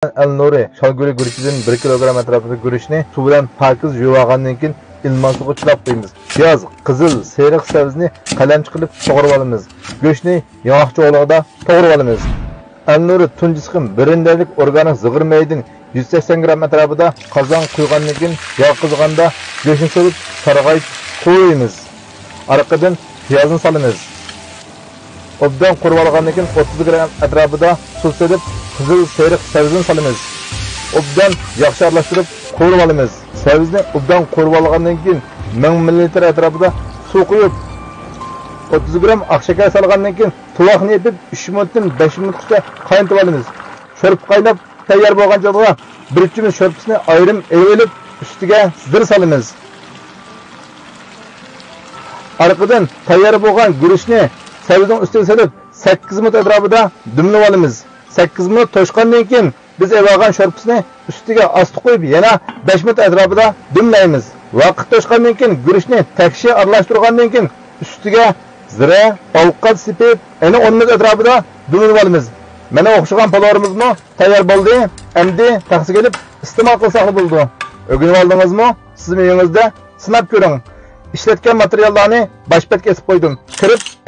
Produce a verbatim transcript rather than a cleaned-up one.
ئەلنۇرى شالگۈلى گۈرۈچىدىن بىر كىلوگرام ئەتراپىدا گۈرۈچنى سۇ بىلەن پاكىز يۇيۇۋالغاندىن كېيىن ئىلمان سۇغا چىلاپ قويىمىز. پىياز، قىزىل، سېرىق سەۋزىنى قەلەمچە قىلىپ توغرىۋالىمىز. گۆشنى ياڭاق چوغلىقىدا توغرىۋالىمىز. ئەلنۇرى تۇنجى سىقىم بىرىندەرلىك ئورگانىك زىغىر مېيىدىن يۈز سەكسەن گرام ئەتراپىدا قازانغا قۇيغاندىن كېيىن، ياغ قىزىغاندا گۆشنى سېلىپ، سارغايتىپ قۇۋۇرىمىز. ئارقىدىن پىيازنى سالىمىز. ئوبدان قۇرۇۋالغاندىن كېيىن، ئوتتۇز گرام ئەتراپىدا سۇ سېلىپ، قىزىل سېرىق سەۋزىنى سالىمىز. ئوبدان ياخشى ئارىلاشتۇرۇپ قۇۋۇرۇۋالىمىز. سەۋزىنى ئوبدان قۇرۇۋالغاندىن كېيىن، مىڭ مىللىلىتىر ئەتراپىدا سۇ قۇيۇپ، ئوتتۇز گرام ئاق شېكەر سالغاندىن كېيىن، تۇۋاقنى يېپىپ، ئۈچ مىنۇتتىن بەش مىنۇتقىچە قاينىتىۋالىمىز. شورپا قايناپ تەييار بولغان چاغدا، بىر چۆمۈچ شورپىسىنى ئايرىم ئېلىۋېلىپ، ئۈستىگە زىر سالىمىز. ئارقىدىن تەييار بولغان گۈرۈچنى سەۋزىنىڭ ئۈستىگە سېلىپ، سەككىز مىنۇت ئەتراپىدا دۈملىۋالىمىز. سەككىز مىنۇت توشقاندىن كېيىن، بىز ئېلىۋالغان شورپىسىنى ئۈستىگە ئاستا قۇيۇپ، يەنە بەش مىنۇت ئەتراپىدا دۈملەيمىز. ۋاقىت توشقاندىن كېيىن، گۈرۈچنى تەكشى ئارىلاشتۇرغاندىن كېيىن، ئۈستىگە زىرە، ئوۋقات سېپىپ، يەنە ئون مىنۇت ئەتراپىدا دۈملىۋالىمىز. مانا، ئوخشىغان پالىۋىرىمىزمۇ تەييار بولدى. ئەمدى تەخسىگە ئېلىپ ئىستېمال قىلساقلا بولىدۇ. ئۆگىنىۋالدىڭىزمۇ؟ سىزمۇ ئۆيىڭىزدە سىناپ كۆرۈڭ. ئىشلەتكەن ماتېرىياللارنى باش بەتكە ئېسىپ قويدۇم. كىرىپ